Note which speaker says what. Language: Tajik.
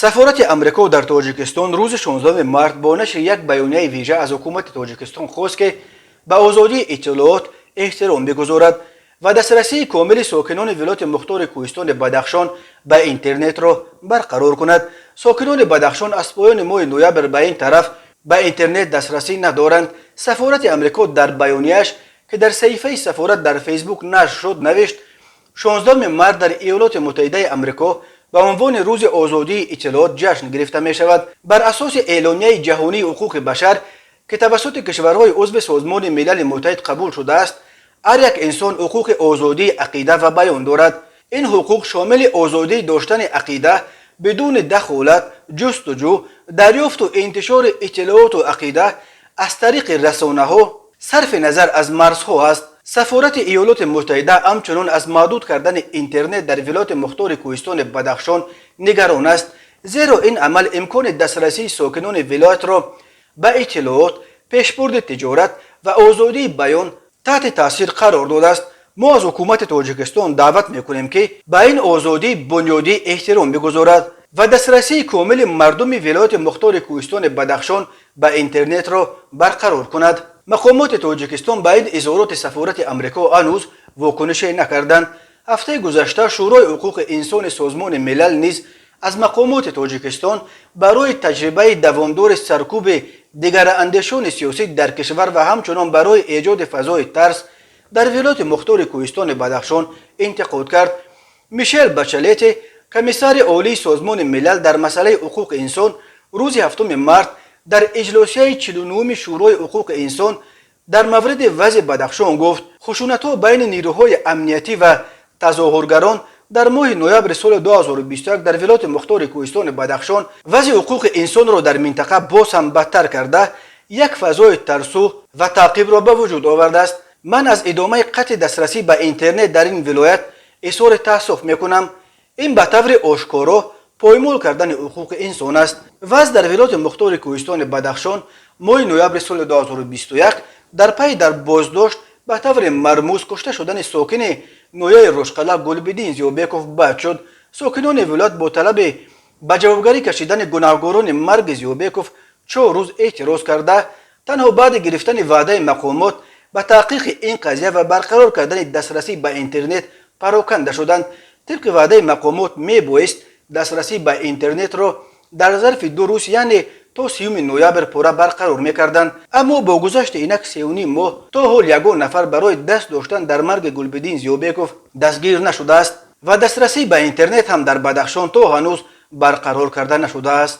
Speaker 1: Сафорати Амрико дар Тоҷикистон рӯзи 16 март бо нашри як баёнияи вижа аз ҳукумати Тоҷикистон хост, ки ба озодии иттилоот эҳтиром бигузорад ва дастрасии комили сокинони вилояти мухтори Кӯҳистони Бадахшон ба интернетро барқарор кунад. Сокинони Бадахшон аз поёни моҳи ноябр ба ин тараф ба интернет дастрасӣ надоранд. Сафорати Амрико дар баёнияш, ки дар саҳифаи сафорат дар Фейсбук нашр шуд, навишт: 16 март дар Иёлоти Муттаҳидаи Амрико ба унвони Рӯзи озодии иттилоот ҷашн гирифта мешавад. Бар асоси Эъломияи ҷаҳонии ҳуқуқи башар, ки тавассути кишварҳои узви Созмони Милали Муттаҳид қабул шудааст, ҳар як инсон ҳуқуқи озодии ақида ва баён дорад. Ин ҳуқуқ шомили озодии доштани ақида бидуни дахолат, ҷустуҷӯ, дарёфту интишори иттилооту ақида аз тариқи расонаҳо, сарфи назар аз марзҳо аст. Сафорати Иёлоти Муттаҳида ҳамчунон аз маҳдуд кардани интернет дар вилояти мухтори Кӯҳистони Бадахшон нигарон аст, зеро ин амал имкони дастрасии сокинони вилоятро ба иттилоот, пешбурди тиҷорат ва озодии баён таҳти таъсир қарор додааст. Мо аз ҳукумати Тоҷикистон даъват мекунем, ки ба ин озодии бунёдӣ эҳтиром бигузорад ва дастрасии комили мардуми вилояти мухтори Кӯҳистони Бадахшон ба интернетро барқарор кунад. Мақомоти Тоҷикистон ба ин изҳороти сафорати Амрико ҳанӯз вокунише накарданд. Ҳафтаи гузашта Шӯрои ҳуқуқи инсони Созмони Милал низ аз мақомоти Тоҷикистон барои таҷрибаи давомдори саркӯби дигарандешони сиёсӣ дар кишвар ва ҳамчунон барои эҷоди фазои тарс дар вилояти мухтори Кӯҳистони Бадахшон интиқод кард. Мишел Бачелет, комиссари олии Созмони Милал дар масъалаи ҳуқуқи инсон, рӯзи 7 март дар иҷлосияи 49-уми Шӯрои ҳуқуқи инсон дар мавриди вазъи Бадахшон гуфт: хушунатҳо байни нерӯҳои амниятӣ ва тазоҳургарон дар моҳи ноябри соли 2021 дар вилояти мухтори Кӯҳистони Бадахшон вазъи ҳуқуқи инсонро дар минтақа боз ҳам бадтар карда, як фазои тарсу ва таъқибро ба вуҷуд овардааст. Ман аз идомаи қатъи дастрасӣ ба интернет дар ин вилоят изҳори таассуф мекунам. Ин ба таври ошкоро поймол кардани ҳуқуқи инсон аст. Вазъ дар вилояти мухтори Кӯҳистони Бадахшон моҳи ноябри соли 2021 дар пайи дар боздошт ба таври мармуз кушта шудани сокини ноҳияи Рӯшқалъа Гулбиддин Зиёбеков бад шуд. Сокинони вилоят бо талаби ба ҷавобгарӣ кашидани гунаҳгорони марги Зиёбеков 4 рӯз эътироз карда, танҳо баъди гирифтани ваъдаи мақомот ба таҳқиқи ин қазия ва барқарор кардани дастрасӣ ба интернет пароканда шуданд. Тибқи ваъдаи мақомот, мебоист дастрасӣ ба интернетро дар зарфи 2 рӯз, яъне то 30 ноябр, пурра барқарор мекарданд. Аммо бо гузашти инак 3,5 моҳ то ҳол ягон нафар барои даст доштан дар марги Гулбиддин Зиёбеков дастгир нашудааст ва дастрасӣ ба интернет ҳам дар Бадахшон то ҳанӯз барқарор карда нашудааст.